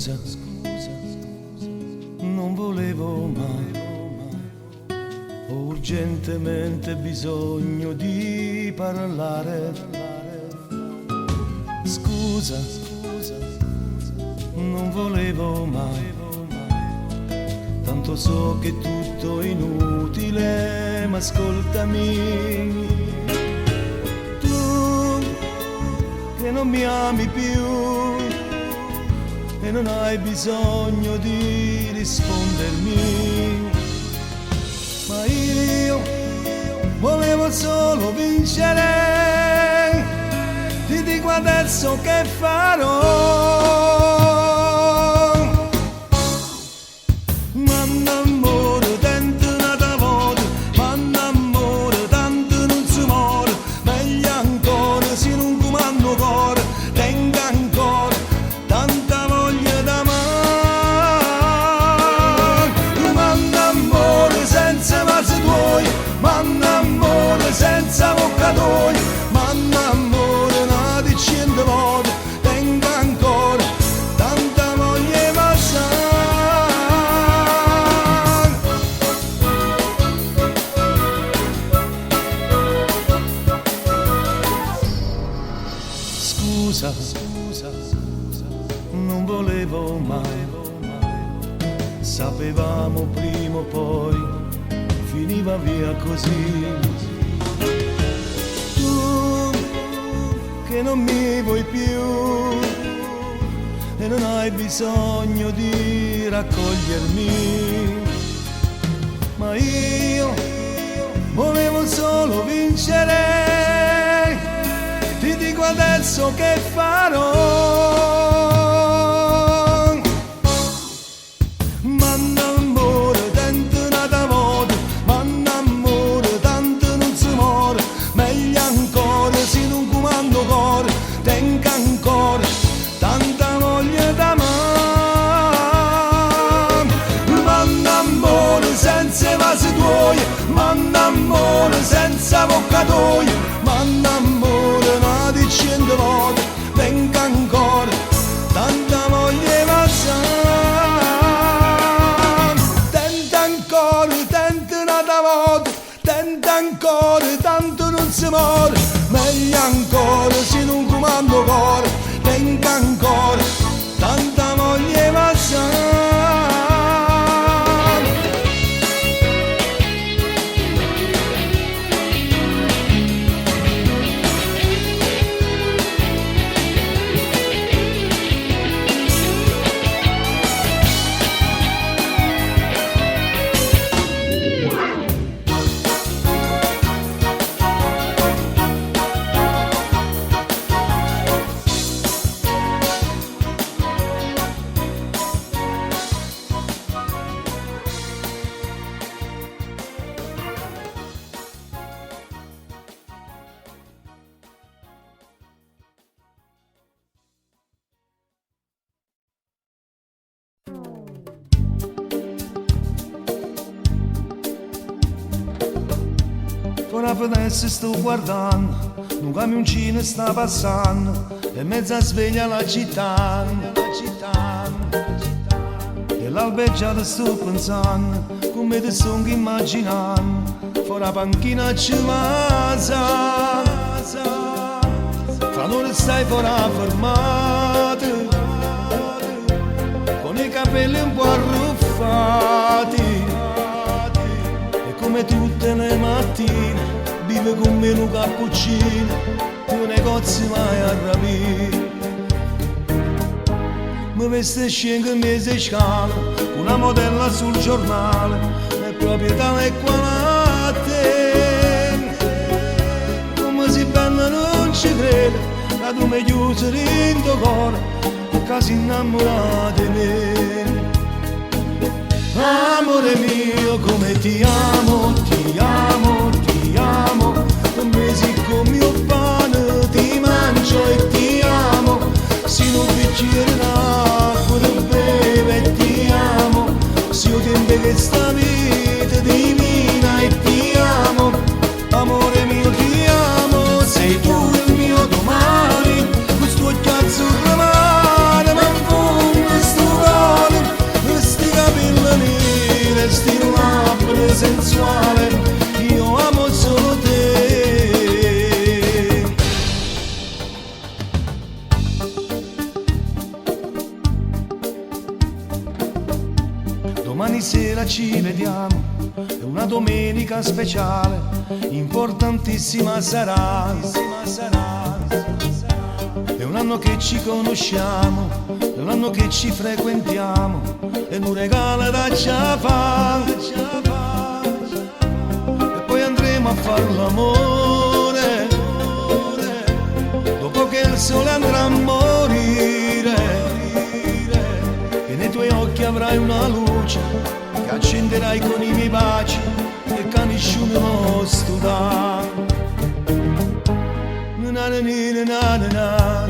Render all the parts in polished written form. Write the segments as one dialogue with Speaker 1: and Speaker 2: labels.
Speaker 1: Scusa, scusa, non volevo ma ho urgentemente bisogno di parlare. Scusa, scusa, non volevo ma tanto so che tutto è inutile, ma ascoltami. Tu che non mi ami più e non hai bisogno di rispondermi. Ma io volevo solo vincere, ti dico adesso che farò. M'annamoro tanto n'ata vota, m'annamoro tanto non si muore, meglio ancora se non comando cuore, tengo ancora tanta voglia d'amare. M'annamoro senza vasi tuoi, m'annamoro senza bocca tua, m'annamoro una decina volte, tengo ancora tanta voglia di passare. Scusa, scusa, non volevo mai. Sapevamo prima o poi finiva via così. Tu che non mi vuoi più e non hai bisogno di raccogliermi. Ma io volevo solo vincere. Ti dico adesso che farò. M'annamoro tanto n'ata vota, m'annamoro tanto non si muore, meglio ancora se non comando cuore, tengo ancora tanta voglia d'amare. M'annamoro senza vasi tuoi, m'annamoro senza bocca tua, m'annamoro una decina volte, tengo ancora tanta voglia di passare. Tenta ancora, tenta un'altra volta, tenta ancora, tanto non si muore, meglio ancora se non comando cuore, tengo ancora tanta voglia di passare. Ora finestra sto guardando, un camioncino sta passando e mezza sveglia la città. E l'albeggiata sto pensando, come ti sto immaginando, fuori la panchina ci masa. Fra un'ora stai fuori a fermata, con i capelli un po' arruffati. E come tutte le mattine, vive con me un cappuccino, un negozio mai a rapire. Mi veste scende in mezzo scala, una modella sul giornale, è proprio tale quale te. Come si bella non ci credo, la tu mi chiusa in tuo cuore, che si innamora di me. Amore mio, come ti amo, ti amo, ti amo, come si come mio pane ti mangio e ti amo, se non bicchiere d'acqua ti bevo e ti amo, se io tempo che sta vita divina e ti amo, amore mio ti amo, sei tu il mio domani, questo cazzo mare, ma in fondo sto ci vediamo, è una domenica speciale, importantissima sarà. È un anno che ci conosciamo, è un anno che ci frequentiamo, è un regalo da fare. E poi andremo a far l'amore, dopo che il sole andrà a morire. E nei tuoi occhi avrai una luce che accenderai con i miei baci e che nessuno studa. Na na ni na na na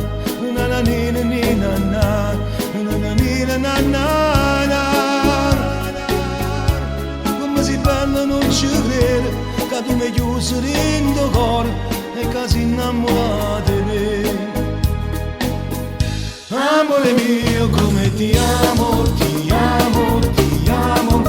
Speaker 1: na na ni na ni na na na na ni na na na na. Come si bella non ci credo che tu mi hai chiuso dentro cuore e che sei innamorato di me. Amore mio, come ti amo, ti amo, ti amo.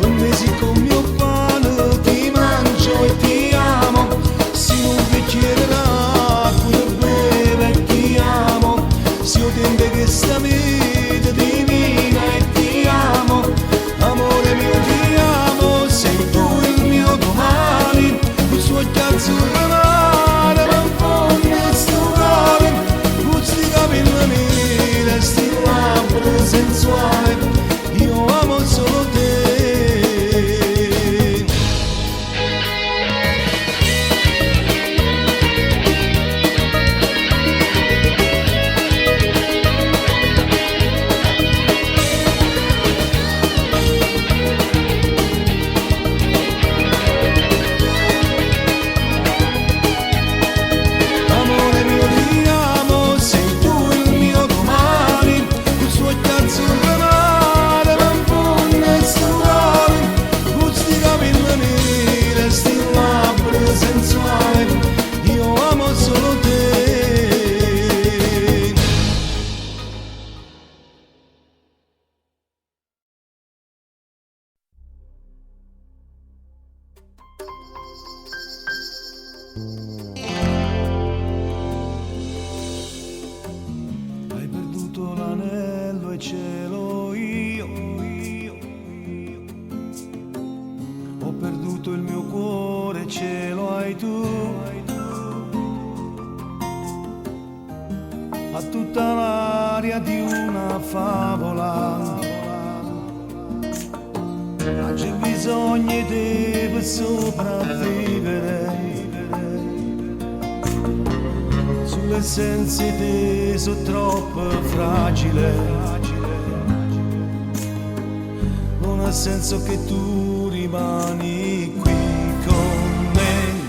Speaker 1: Come si come mio pane ti mangio e ti amo. Se un bicchiere d'acqua beve e ti amo. Se io tempo che sta vita divina e ti amo. Amore mio, ti amo, sei tu il mio domani. Il suo azzurro mare, ma un po' mi sto cuore. Questi capelli neri, sti labbra sensuali, io amo solo te. Amore mio ti amo, sei tu il mio domani, il suo azzurro mare, ma un po' sto cuore, questi capelli neri, sti labbra sensuali, io amo solo te. Hai perduto l'anello e ce l'ho io, io. Ho perduto il mio cuore, ce lo hai tu. Ha tutta l'aria di una favola. Ma c'è bisogno di te per sopravvivere. Sulle senza te sono troppo fragile. Non ha senso che tu rimani qui con me.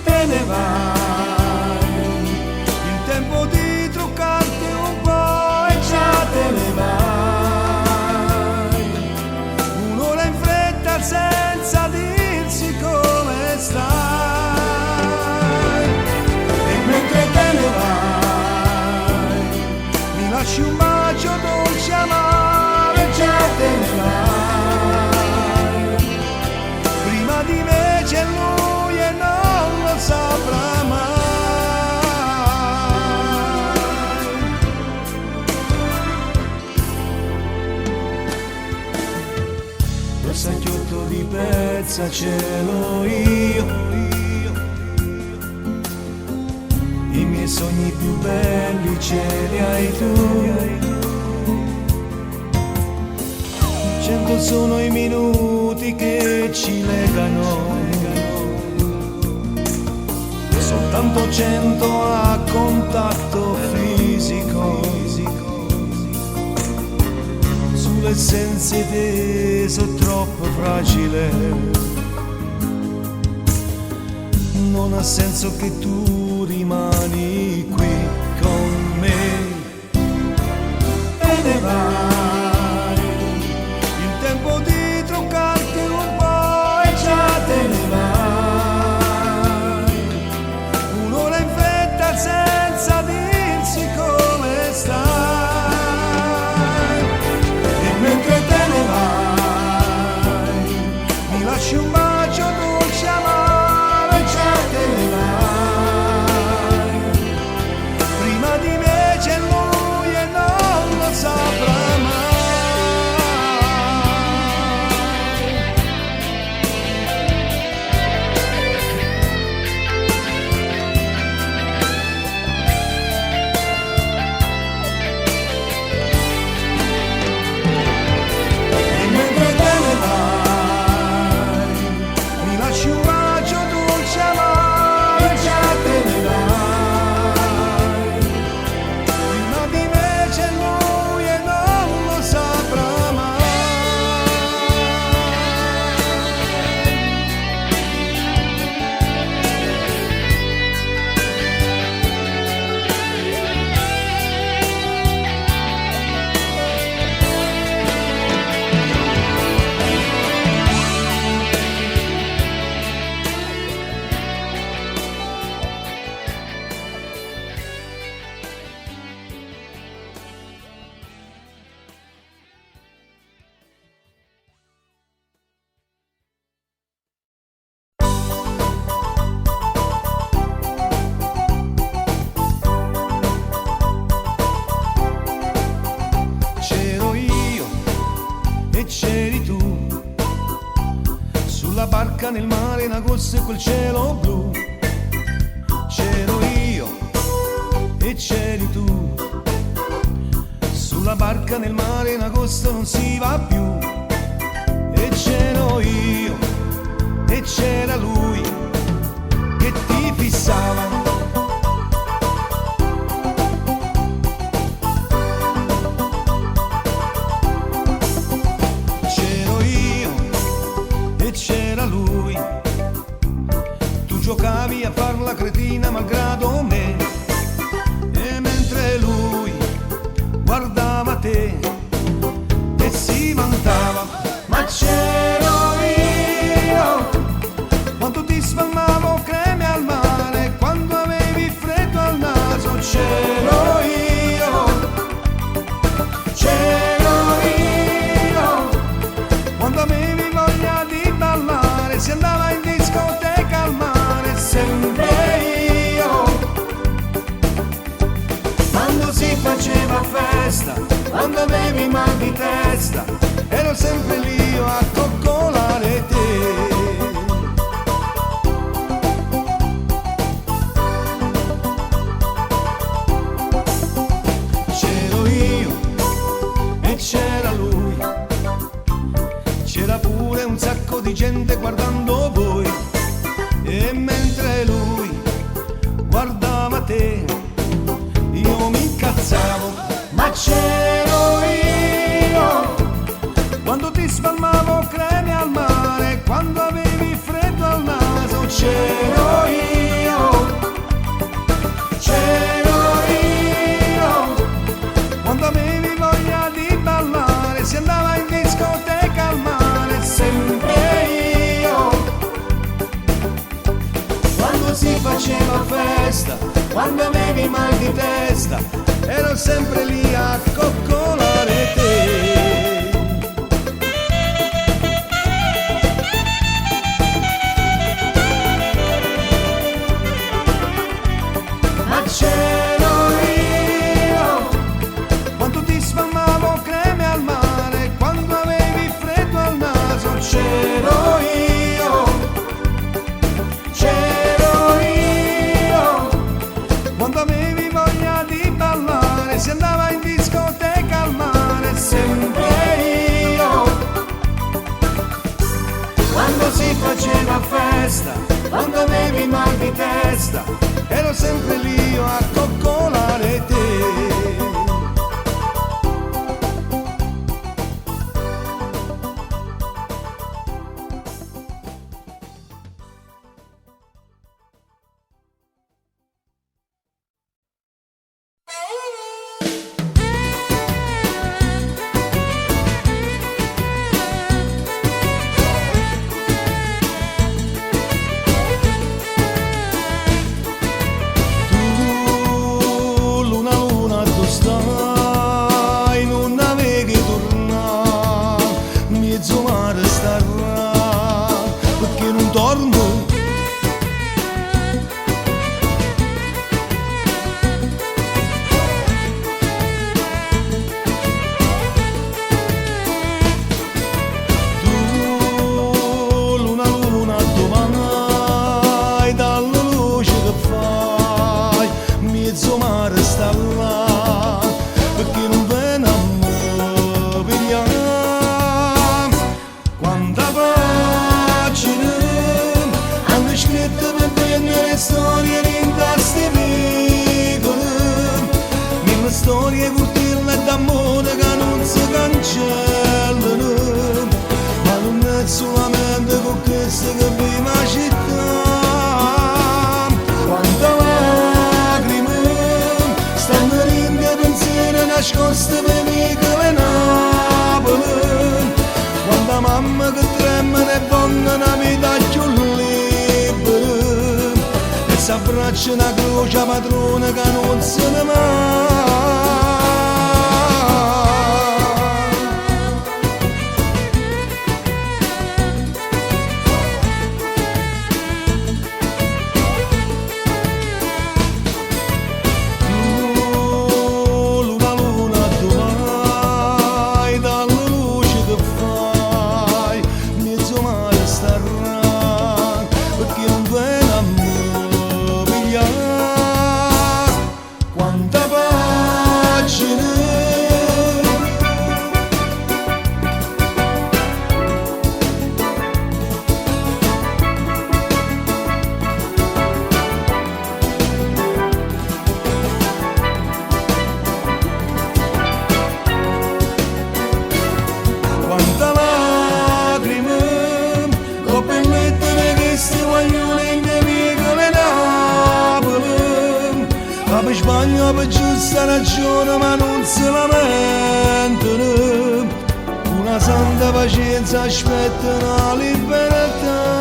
Speaker 1: Te ne vai, il tempo di truccarti un po' e già te ne vai. Un'ora in fretta senza dirsi come stai. E mentre te ne vai, mi lasci un bacio dolce amaro e già te ne vai. Prima di me c'è lui e non lo saprà mai. Quel sacchiotto di pezza ce l'ho io, i miei sogni più belli ce li hai tu. 100 sono i minuti che ci legano, soltanto 100 a contatto fisico. Sulle senza te sono troppo fragile. Non ha senso che tu rimani qui con me. Te ne vai, il tempo di truccarti un po' e già te ne vai. Un'ora in fretta senza dirsi come stai. E mentre te ne vai, mi lasci un bacio dolce amaro e già te ne vai. Prima di me c'è lui e non lo saprà. barca nel mare in agosto e quel cielo blu. C'ero io e c'eri tu. Sulla barca nel mare in agosto non si va più. E c'ero io e c'era lui che ti fissava. C'ero io e c'era lui. Tu giocavi a far la cretina malgrado me. E mentre lui guardava te e si vantava, ma c'ero io quando ti spalmavo creme al mare, quando avevi freddo al naso, c'ero io, c'ero io. Quando avevi voglia di ballare, si andava in discoteca al mare, sempre io. Quando si faceva festa, quando avevi mal di testa, ero sempre lì io a coccolare te. C'ero io e c'era lui, c'era pure un sacco di gente guardando voi, e mentre lui guardava te, io mi incazzavo, ma c'ero io quando ti spalmavo creme al mare, quando avevi freddo al naso, c'ero io, c'ero io. Quando avevi voglia di ballare, si andava in discoteca al mare, sempre io. Quando si faceva festa, quando avevi mal di testa, ero sempre lì a coccolare te. Ma c'ero io quando ti spalmavo creme al mare, quando avevi freddo al naso, c'ero io, c'ero io. Quando avevi voglia di ballare, si andava in discoteca al mare, sempre io. Quando si faceva festa, quando avevi mal di testa, ero sempre lì io a coccolare te. Tu, luna, luna, tu stai, non avevi tornato, mezzo mare starà, perché non torno. Tu, luna, luna, tu vai, dalla luce che fai, mezzo mare sta là, perché non viene a me pigliare. Quanta pagine hanno scritto per bene le storie in queste vicole, mille storie curtille d'amore che non si cancellano, ma non è solamente con questa che vive la città. Quanta lacrime stanno rinde pensieri nascoste per vicole Napoli, quanta mamma che trema e donna una vita più libera, e s'abbraccia una croce padrona che non se ne va. Tu, luna, luna, tu vai, dalla luce che fai, mezzo mare starà, Ca per sbaglio per giusta ragione ma non si lamentano. Una santa pazienza aspettano la libertà.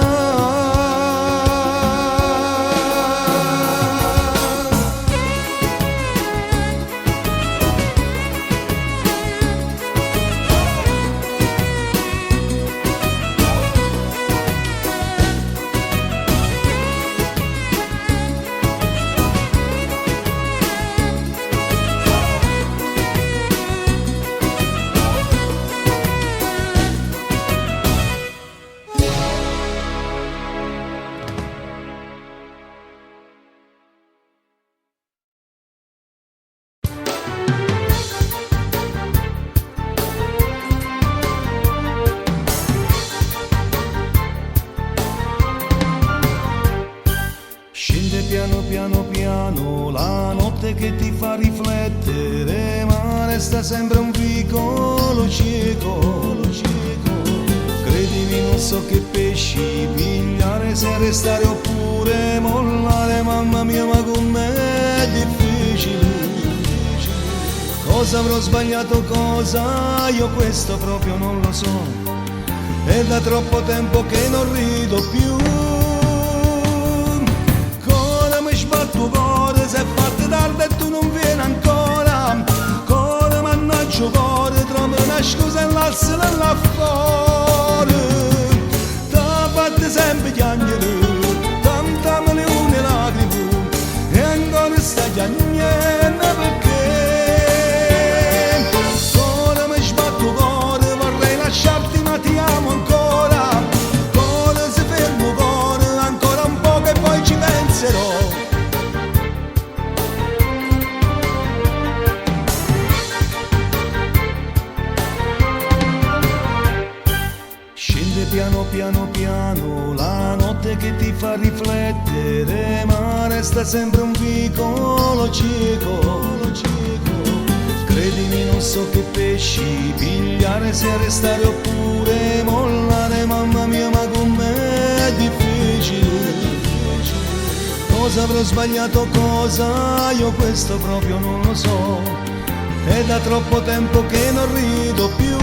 Speaker 1: Scende piano piano piano la notte che ti fa riflettere, ma resta sempre un vicolo cieco, cieco. Credimi, non so che pesci pigliare, se restare oppure mollare, mamma mia, ma com'è difficile. Cosa avrò sbagliato, cosa? Io questo proprio non lo so. È da troppo tempo che non rido più. Core mi sbatto cuore, se è fatto tardi e tu non vieni ancora. Core, mannaggia cuore, trovo una scusa e lasciala là fuori. T'ha fatto sempre piangere, tanta milioni lacrime, e ancora sta piangendo perché? Core mi sbatto cuore, vorrei lasciarti ma ti amo ancora. Cuore si fermo cuore, ancora un po' che poi ci penserò. Scende piano piano piano la notte che ti fa riflettere, ma resta sempre un vicolo cieco, cieco. Credimi, non so che pesci pigliare, se restare oppure mollare, mamma mia, ma com'è difficile. Cosa avrò sbagliato, cosa? Io questo proprio non lo so. È da troppo tempo che non rido più.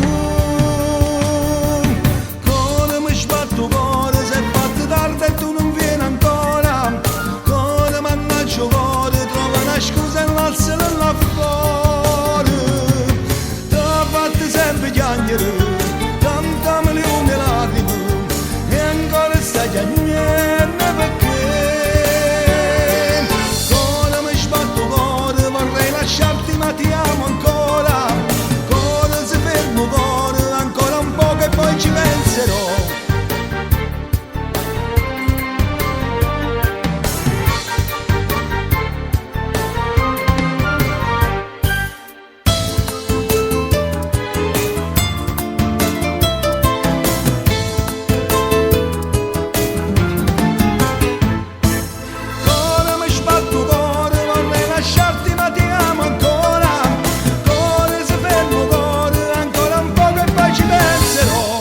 Speaker 1: Core mi sbatto cuore, se è fatto tardi e tu non vieni ancora. Core, mannaggia cuore, trova una scusa e lasciala là fuori. T'ha fatto sempre piangere, tanta milioni lacrime, e ancora stai piangendo perché? Core mi sbatto cuore, vorrei lasciarti ma ti amo ancora. Cuore si fermo cuore, ancora un po' che poi ci penserò. Cuore mi sbatto cuore, vorrei lasciarti ma ti amo ancora. Cuore si fermo cuore, ancora un po' che poi ci penserò.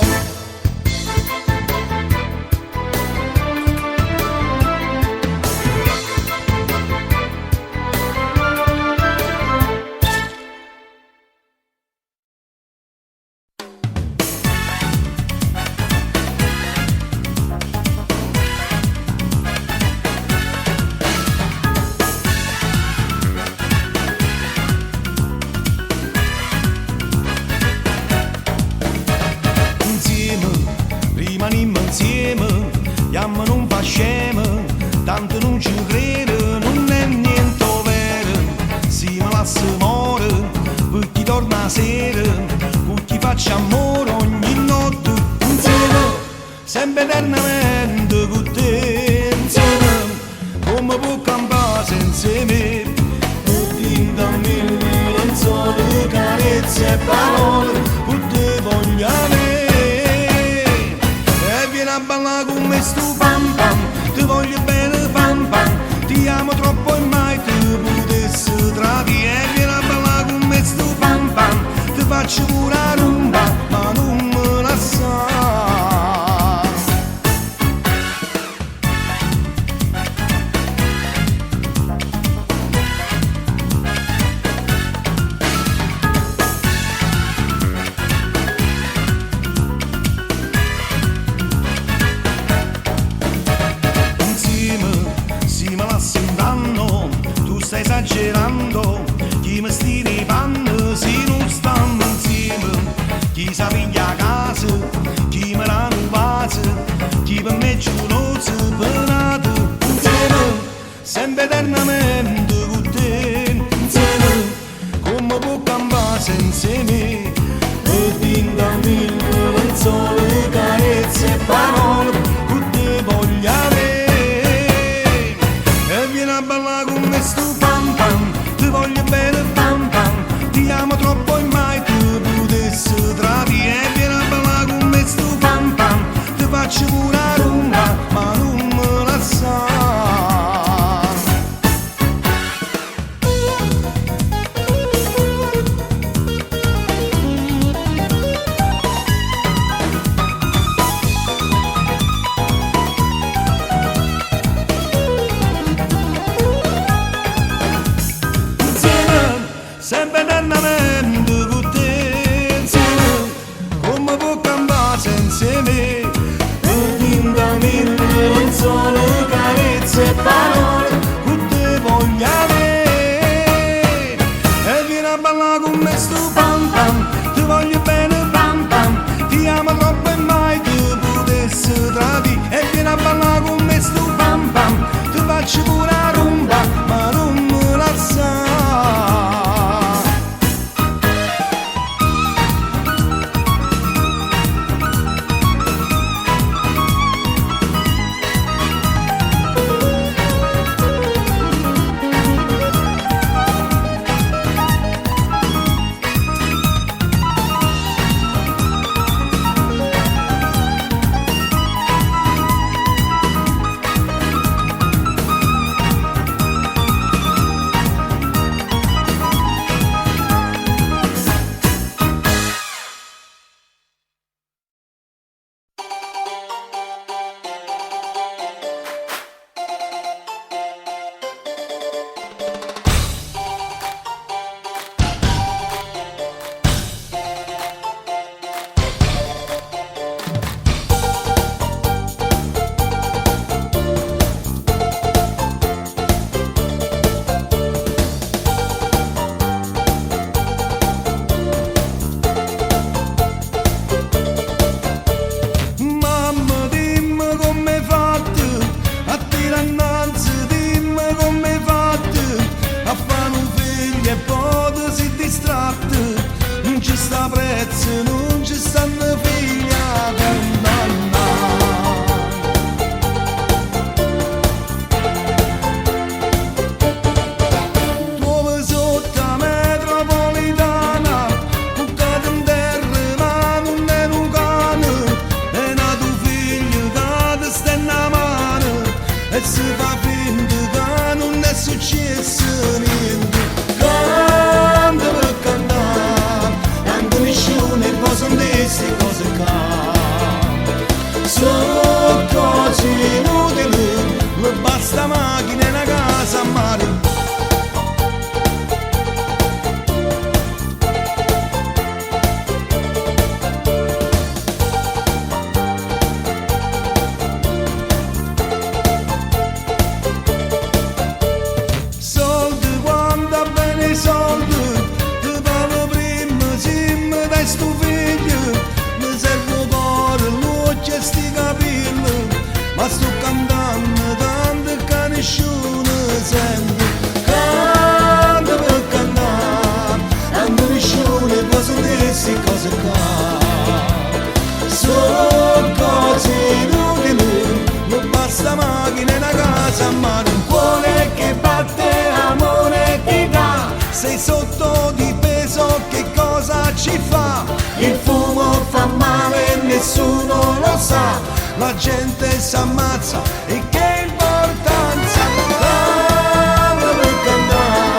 Speaker 1: Insieme, rimanimmo insieme, jammo nun fa scema, tanto non ci credo, non è niente vero. Si mi lascia more, per chi torna a sera, con chi faccia amore ogni notte, insieme, sempre eternamente con te, insieme, come può campare senza me? Tutti da mille lenzuola, carezze e parole, con te voglio avere. E vieni a ballare con me stu pam pam, ti voglio bene pam pam, ti amo troppo e mai ti potessi tradire. E vieni a ballare con me stu pam pam, ti faccio pure la rumba, ma non me la sa. Sempe eternamente cu te. Insieme, come può campare senza me? E dint' a mille lenzole, carezze e parole, cu te voglio avere. E vieni a ballare con me stu pam pam, ti voglio bene pam pam, ti amo troppo e mai ti potessi tradire. E vieni a ballare con me stu pam pam, ti faccio pure la rumba, ma non me lasciare. Insieme, sempre eternamente con te. Insieme, come può campare senza me? E dint' a mille lenzuola, carezze e parole, con te voglio avere. E vieni a ballare con me stu pam pam, ti voglio bene pam pam, ti amo troppo e mai ti potessi tradire. E vieni a ballare con me stu pam pam, ti faccio pure la rumba, ma non mi lasciare. Mamma, dimmi come fatto a tirare innanzi, dimmi come fatto a fare un figlio e poi ti sei distratto. Non ci sta prezzo, non ci stanno figli a condannare. Dove sotto la metropolitana, buttato in terra ma non è un cane, è nato un figlio che ti stende la mano e si fa finta che non è successo niente. Canta per cantare, tanto nessuno può sentire queste cose qua. Sono cose inutili, mi basta macchina e una casa a mare. Soldi quando bene i soldi, ti parlo prima, se mi dai sto figlio, mi serve il cuore, l'occhio e sti capelli, ma sto cantando tanto che nessuno sente. Canta per cantare, tanto nessuno può sentire queste cose qua. Sono cose inutili, mi basta macchina e una casa, ma un cuore che batte, amore ti dà. Sei sotto di peso, che cosa ci fa? Il fumo fa male, nessuno lo sa. La gente s'ammazza e che importanza? Canta per cantare.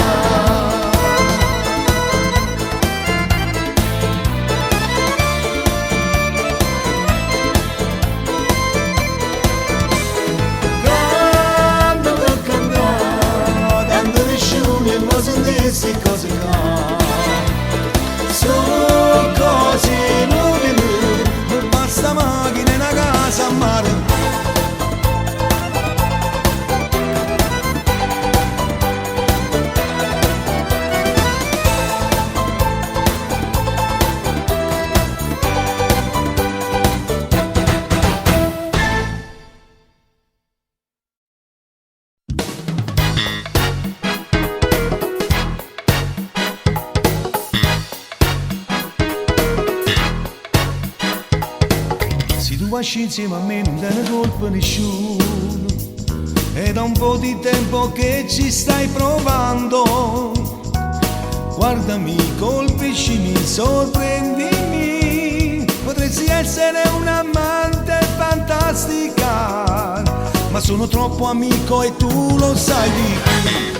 Speaker 1: Canta per cantare, tanto nessuno può sentire queste cose qua. Sono cose inutili, mi basta macchina e una casa a mare. esci insieme a me non te ne colpa nessuno. È da un po' di tempo che ci stai provando. Guardami, colpiscimi, sorprendimi. Potresti essere un amante fantastica, ma sono troppo amico e tu lo sai di più.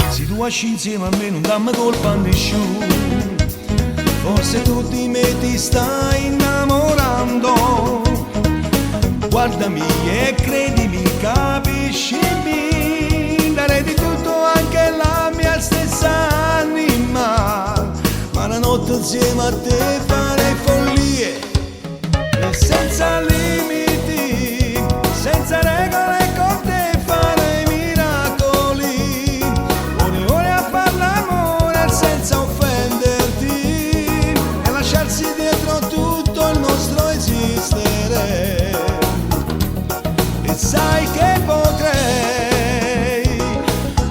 Speaker 1: Se tu esci insieme a me non dammi colpa a nessuno. Forse tu di me ti stai innamorando. Guardami e credimi, capiscimi. Darei di tutto anche la mia stessa anima. Ma la notte insieme a te farei follie. E senza limiti, senza regole con te farei miracoli. Ore e ore a far l'amore senza offenderti e lasciarsi dietro tutto il nostro esistere. E sai che potrei,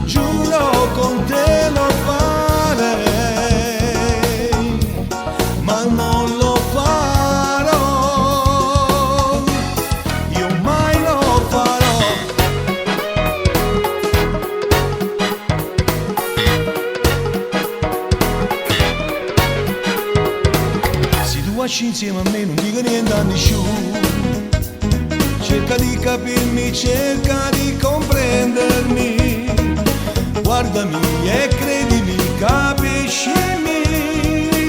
Speaker 1: giuro con te lo farei, ma non lo farò, io mai lo farò. Se tu esci insieme a me non dico niente a nessuno. Cerca di capirmi, cerca di comprendermi. Guardami e credimi, capiscimi.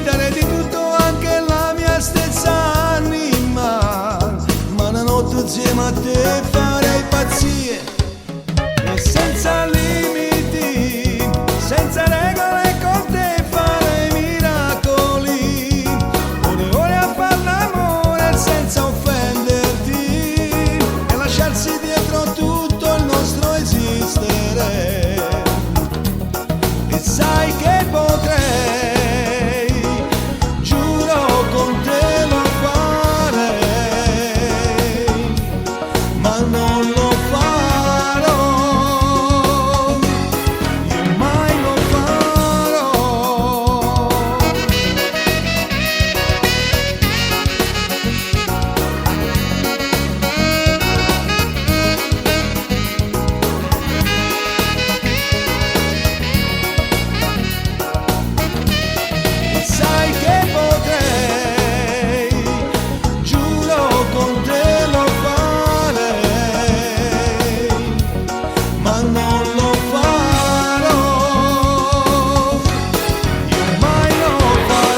Speaker 1: Darei di tutto anche la mia stessa anima. Ma una notte insieme a te farei pazzie. E senza limiti, senza regole con te farei miracoli. Ore e ore a far l'amore senza offenderti e lasciarsi dietro tutto il nostro esistere. E sai che potrei, giuro con te lo farei, ma non lo farò, io mai lo farò. E sai che potrei, giuro con te lo farei, ma non lo farò, io mai lo farò.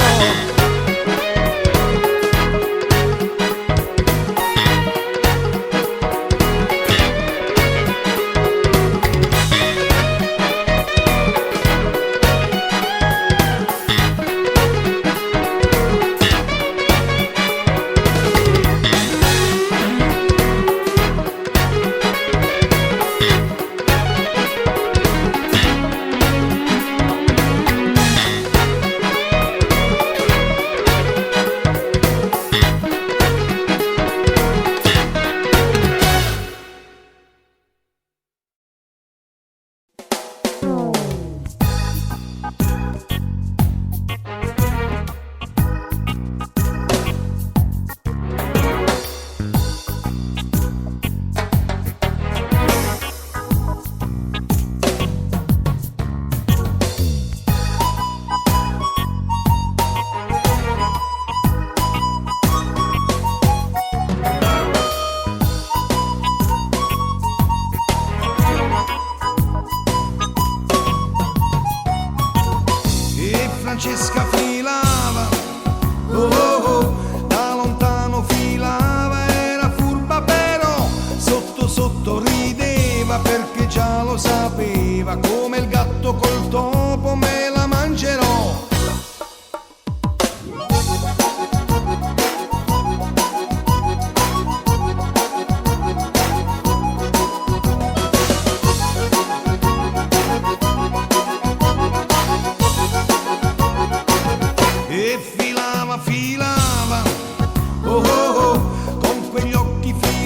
Speaker 1: E Francesca filava, oh oh oh, da lontano filava, era furba però, sotto sotto rideva perché già lo sapeva, come il gatto col topo me la mangerò. E filava, filava, oh oh oh, con quegli occhi filava.